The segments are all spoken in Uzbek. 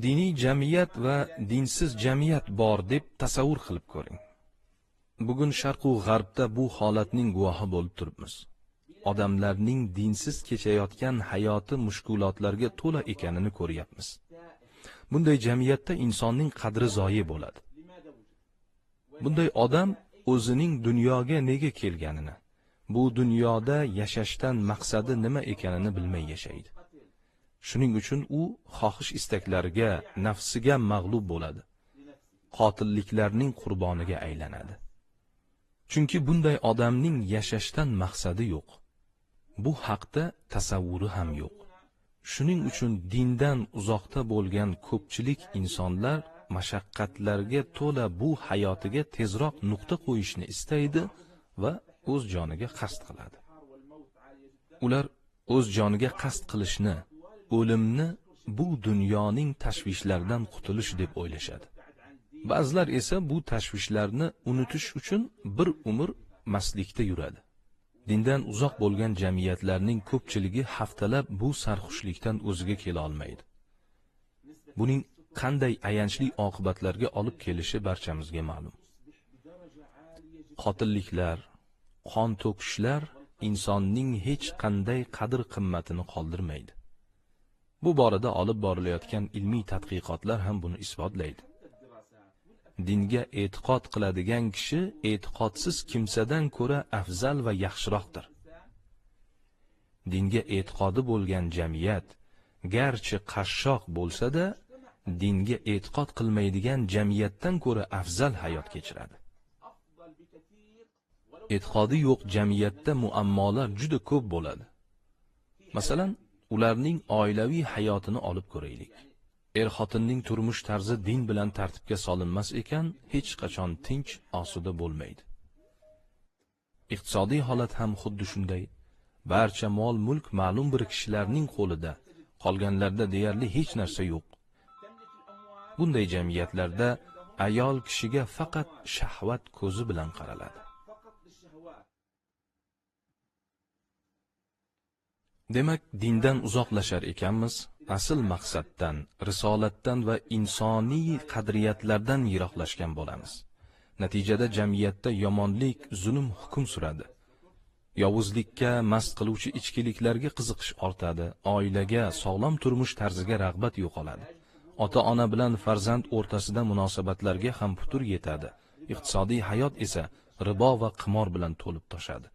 Diniy jamiyat va dinsiz jamiyat bor deb tasavvur qilib ko'ring. Bugun Sharq va G'arbda bu holatning guvohi bo'lib turibmiz. Odamlarning dinsiz kechayotgan hayoti mushkulotlarga to'la ekanini ko'ryapmiz. Bunday jamiyatda insonning qadri zoyi bo'ladi. Bunday odam o'zining dunyoga nega kelganini, bu dunyoda yashashdan maqsadi nima ekanini bilmay yashaydi. Shuning uchun u xohish istaklariga, nafsiga mag'lub bo'ladi. Qotilliklarning qurboniga aylanadi. Chunki bunday odamning yashashdan maqsadi yo'q. Bu haqda tasavvuri ham yo'q. Shuning uchun dindan uzoqda bo'lgan ko'pchilik insonlar mashaqqatlarga to'la bu hayotiga tezroq nuqta qo'yishni istaydi va o'z joniga qasd qiladi. Ular o'z joniga qasd qilishni, o'limni bu dunyoning tashvishlaridan qutulish deb o'ylashadi. Ba'zilar esa bu tashvishlarni unutish uchun bir umr mastlikda yuradi. Dindan uzoq bo'lgan jamiyatlarning ko'pchiligi haftalab bu sarxushlikdan o'ziga kela olmaydi. Buning qanday ayanchli oqibatlarga olib kelishi barchamizga ma'lum. Qotilliklar, qon to'kishlar insonning hech qanday qadr-qimmatini qoldirmaydi. Bu borada olib borilayotgan ilmiy tadqiqotlar ham buni isbotlaydi. Dinga e'tiqod qiladigan kishi e'tiqodsiz kimsadan ko'ra afzal va yaxshiroqdir. Dinga e'tiqodi bo'lgan jamiyat garchi qashshoq bo'lsa-da, dinga e'tiqod qilmaydigan jamiyatdan ko'ra afzal hayot kechiradi. E'tiqodi yo'q jamiyatda muammolar juda ko'p bo'ladi. Masalan, ularning oilaviy hayotini olib ko'raylik. Er-xotinning turmush tarzi din bilan tartibga solinmas ekan, hech qachon tinch, osuda bo'lmaydi. Iqtisodiy holat ham xuddi shunday. Barcha mol-mulk ma'lum bir kishilarning qo'lida, qolganlarda deyarli hech narsa yo'q. Bunday jamiyatlarda ayol kishiga faqat shahvat ko'zi bilan qaraladi. Demak, dindan uzoqlashar ekanmiz, asl maqsaddan, risolatdan va insoniy qadriyatlardan yiroqlashgan bo'lamiz. Natijada jamiyatda yomonlik, zulm hukm suradi. Yovuzlikka, mast qiluvchi ichkiliklarga qiziqish ortadi, oilaga, sog'lom turmush tarziga rag'bat yo'qoladi. Ota-ona bilan farzand o'rtasida munosabatlarga ham putur yetadi. Iqtisodiy hayot esa ribo va qimor bilan to'lib toshadi.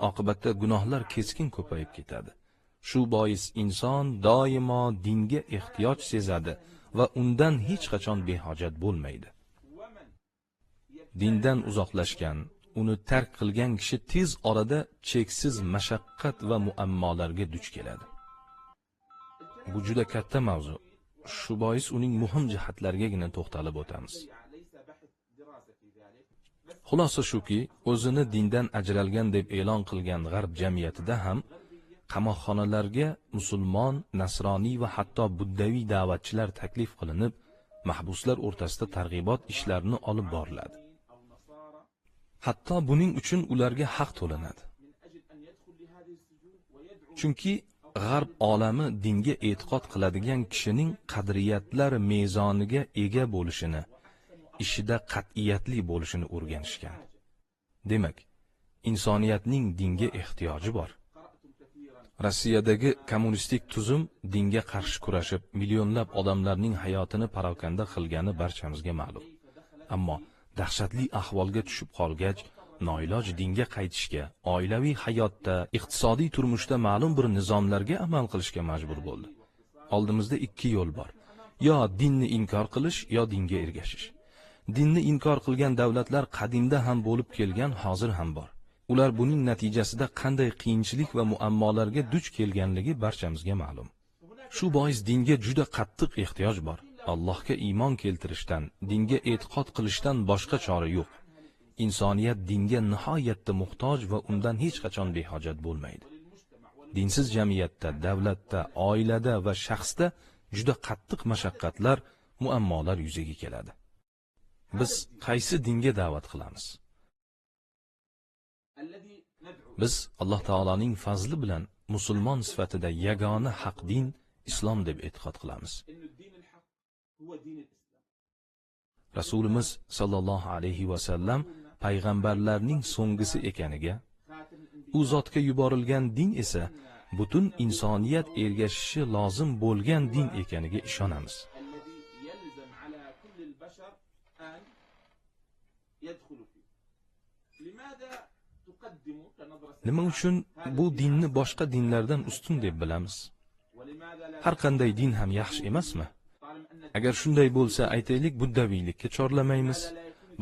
Oqibatda gunohlar keskin ko'payib ketadi. Shu bois inson doimo dinga ehtiyoj sezadi va undan hech qachon behojat bo'lmaydi. Dindan uzoqlashgan, uni tark qilgan kishi tez orada cheksiz mashaqqat va muammolarga duch keladi. Bu juda katta mavzu. Shu bois uning muhim jihatlarigagina to'xtalib o'tamiz. Xulosa shuki, o'zini dindan ajralgan deb e'lon qilgan g'arb jamiyatida ham qamoqxonalarga musulmon, nasroniy va hatto buddaviy da'vatchilar taklif qilinib, mahbuslar o'rtasida targ'ibot ishlarini olib boriladi. Hatto buning uchun ularga haq to'lanadi. Chunki g'arb olami dinga e'tiqod qiladigan kishining qadriyatlar mezoniga ega bo'lishini, ishida qat'iyatli bo'lishini o'rganishgan. Demak, insoniyatning dinga ehtiyoji bor. Rossiyadagi kommunistik tuzum dinga qarshi kurashib, millionlab odamlarning hayotini parokanda qilgani barchamizga ma'lum. Ammo dahshatli ahvolga tushib qolgach, noiloj dinga qaytishga, oilaviy hayotda, iqtisodiy turmushda ma'lum bir nizomlarga amal qilishga majbur bo'ldi. Oldimizda ikki yo'l bor. Yo dinni inkor qilish, yo dinga ergashish. Dinni inkor qilgan davlatlar qadimda ham bo'lib kelgan, hozir ham bor. Ular buning natijasida qanday qiyinchilik va muammolarga duch kelganligi barchamizga ma'lum. Shu bois dinga juda qattiq ehtiyoj bor. Allohga iymon keltirishdan, dinga e'tiqod qilishdan boshqa chora yo'q. Insoniyat dinga nihoyatda muhtoj va undan hech qachon behojat bo'lmaydi. Dinsiz jamiyatda, davlatda, oilada va shaxsda juda qattiq mashaqqatlar, muammolar yuzaga keladi. Biz qaysi dinga da'vat qilamiz? Biz Alloh taoloning fazli bilan musulmon sifatida yagona haq din islom deb e'tiqod qilamiz. Rasulimiz sallallohu alayhi va sallam payg'ambarlarning so'nggisi ekaniga, u zotga yuborilgan din esa butun insoniyat ergashishi lozim bo'lgan din ekaniga ishonamiz. Nima uchun bu dinni boshqa dinlardan ustun deb bilamiz? Har qanday din ham yaxshi emasmi? Agar shunday bo'lsa, aytaylik, buddaviylikka chorlamaymiz.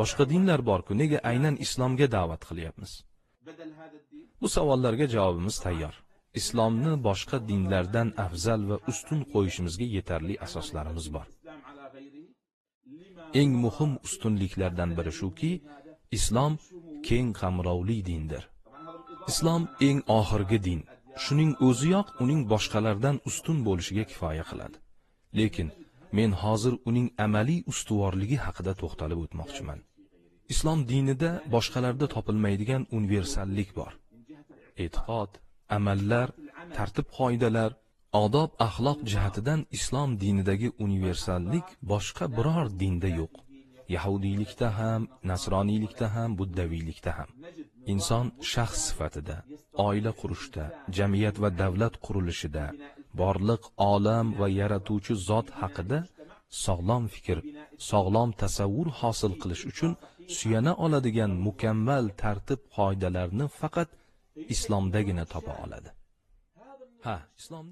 Boshqa dinlar bor-ku, nega aynan islomga da'vat qilyapmiz? Bu savollarga javobimiz tayyor. Islomni boshqa dinlardan afzal va ustun qo'yishimizga yetarli asoslarimiz bor. Eng muhim ustunliklardan biri shuki, islom keng qamrovli dindir. Islom eng oxirgi din. Shuning o'ziyoq uning boshqalardan ustun bo'lishiga kifoya qiladi. Lekin men hozir uning amaliy ustuvorligi haqida to'xtalib o'tmoqchiman. Islom dinida boshqalarda topilmaydigan universallik bor. E'tiqod, amallar, tartib-qoidalar, odob axloq jihatidan islom dinidagi universallik boshqa biror dinda yo'q. Yahudiylikda ham, nasroniylikda ham, buddaviylikda ham. Inson shaxs sifatida, oila qurishda, jamiyat va davlat qurilishida, borliq, olam va yaratuvchi zot haqida sog'lom fikr, sog'lom tasavvur hosil qilish uchun suyana oladigan mukammal tartib qoidalarni faqat islomdagina topa oladi. Ha, islom